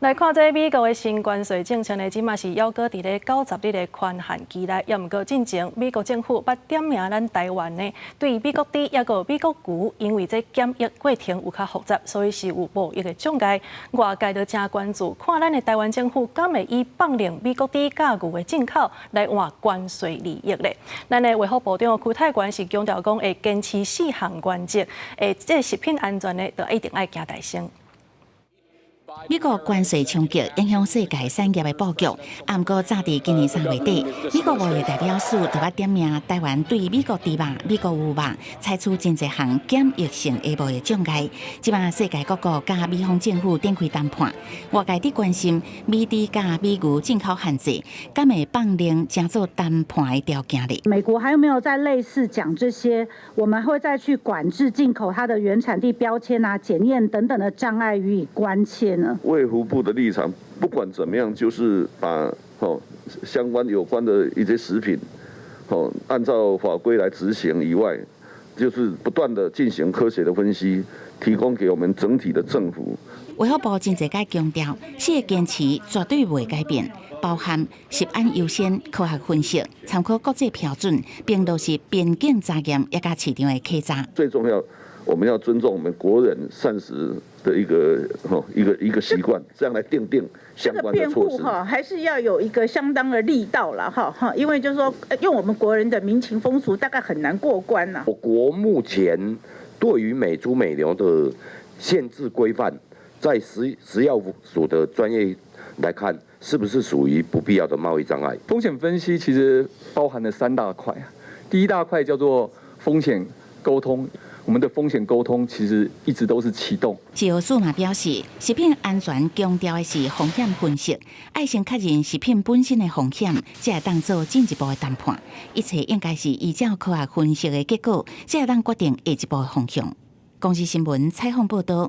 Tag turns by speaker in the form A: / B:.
A: 來看這美國的新關稅政策呢，這馬是猶閣佇咧90日的寬限期內，猶毋過進前美國政府捌點名咱台灣呢，對美國豬抑閣美國牛，因為這檢疫過程有較複雜，所以是有貿易的障礙。外界都誠關注，看咱的台灣政府敢會以放任美國豬佮牛的進口來換關稅利益咧？咱的衛福部長邱泰源是強調講，會堅持四項原則，會這食品安全呢，就一定愛行在先。
B: 美國關稅衝擊影響世界產業的布局，毋過早佇今年3月底，美國貿易代表處就捌點名台灣對美國豬肉、美國牛肉採取真濟項檢疫性的貿易障礙。這馬世界各國佮美方政府展開談判，外界佇關心美豬佮美牛進口限制，敢會放任成做談判的條件咧？
C: 美國還有沒有再類似講這些？我們會再去管制進口它的原產地標籤啊、檢驗等等的障礙予以關切呢？
D: 衛福部的立場，不管怎麼樣，就是把相關有關的一些食品，按照法規來執行以外，就是不斷的進行科學的分析，提供給我們整體的政府。
B: 衛福部真濟擺強調，四個堅持絕對袂改變，包含食安優先、科學分析、參考國際標準，並落實邊境查驗以及市場的稽查。
D: 最重要，我們要尊重我們國人膳食的一個習慣，這樣來訂定相關的措施。
E: 哈，還是要有一個相當的力道了哈哈，因為就是說，用我們國人的民情風俗，大概很難過關吶。
F: 我國目前對於美豬美牛的限制規範，在食藥署的專業來看，是不是屬於不必要的貿易障礙？
G: 風險分析其實包含了三大塊，第一大塊叫做風險溝通。我們的風險溝通其實一直都是啟動。
B: 食藥署嘛表示，食品安全強調的是風險分析，愛先確認食品本身的風險，才會當做進一步的談判。一切應該是依照科學分析的結果，才會當決定下一步的方向。公視新聞採訪報道。